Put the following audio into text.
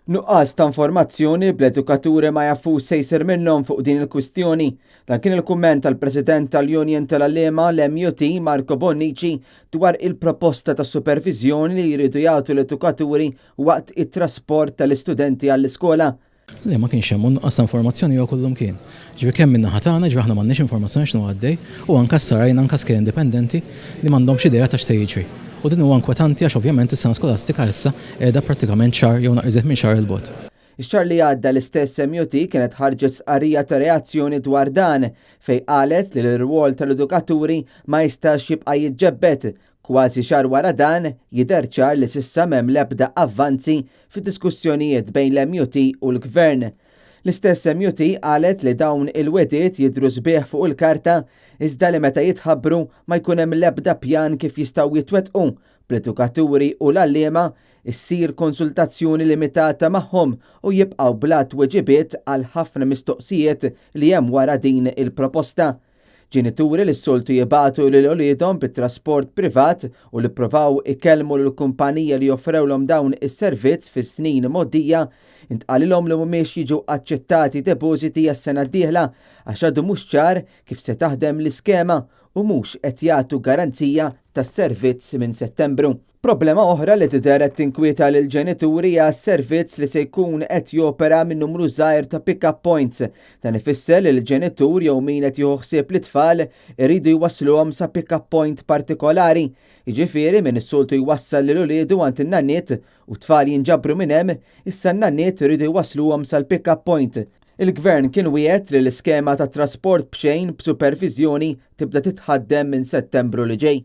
Nuqqas ta' informazzjoni bl-edukaturi ma jafux se jsir minnhom fuq din il-kwistjoni. Dan kien il-kumment tal-President tal-Union tal-Għalliema l-MUT Marco Bonnici dwar il-proposta ta' superviżjoni li jridu jagħtu l-edukaturi waqt it-trasport tal-istudenti għall-iskola. Le, ma kienx hemm, u n-nuqqas ta' informazzjoni huwa kullumkien. Ġifieri kemm min-naħa tagħna, ġifieri aħna m'għandniex informazzjoni x'inhu għaddej, u anke issa rajna anke skejjel indipendenti li m'għandhomx idea ta' x'se jiġri. U din huwa inkwetanti għax ovvjament is-sena skolastika issa qiegħda prattikament xahar jew naqra iżjed minn xahar 'il bogħod. Ix-xahar li għadda l-istess MUT kienet ħarġet stqarrija ta' reazzjoni dwar dan fejn qalet li l-irwol tal-edukaturi ma jistax jibqa' jiġġebbed. Kważi xahar wara dan, jidher ċar li s'issa m'hemm l-ebda avvanzi fid-diskussjonijiet bejn l-MUT u l-Gvern. L-istess MUT qalet li dawn il-wegħdiet jidhru sbieħ fuq il-karta iżda li meta jitħabbru ma jkun hemm l-ebda pjan kif jistgħu jitwettqu, bl-edukaturi u l-għalliema issir konsultazzjoni limitata magħhom u jibqgħu bla tweġibiet għal ħafna mistoqsijiet li hemm wara din il-proposta. Ġenituri li s-soltu jibagħtu lil uliedhom bit-trasport privat u li ppruvaw ikellmu lill-kumpanija li offrewlhom dawn is-servizz fis-snin mgħoddija, intqalilhom li mhumiex jiġu aċċettati depożiti għas-sena d-dieħla għax għadu mhux ċar kif se taħdem l-iskema u mhux qed jagħtu garanzija tas-servizz minn Settembru. Problema oħra li tidher qed tinkwieta lill-ġenituri hija s-servizz li se jkun qed jopera minn numru żgħir ta' pick-up points. Dan ifisser li l-ġenitur jew min qed jieħu ħsieb lit-tfal iridu jwassluhom sa pick-up point partikolari. Jiġifieri min is-soltu jwassal lil uliedu għand in-nanniet u t-tfal jinġabru minn hemm, issa n-nanniet iridu jwassluhom sal-pick-up point. Il-Gvern kien wiegħed li l-iskema ta' trasport b'xejn b'superviżjoni tibda titħaddem minn Settembru li ġej.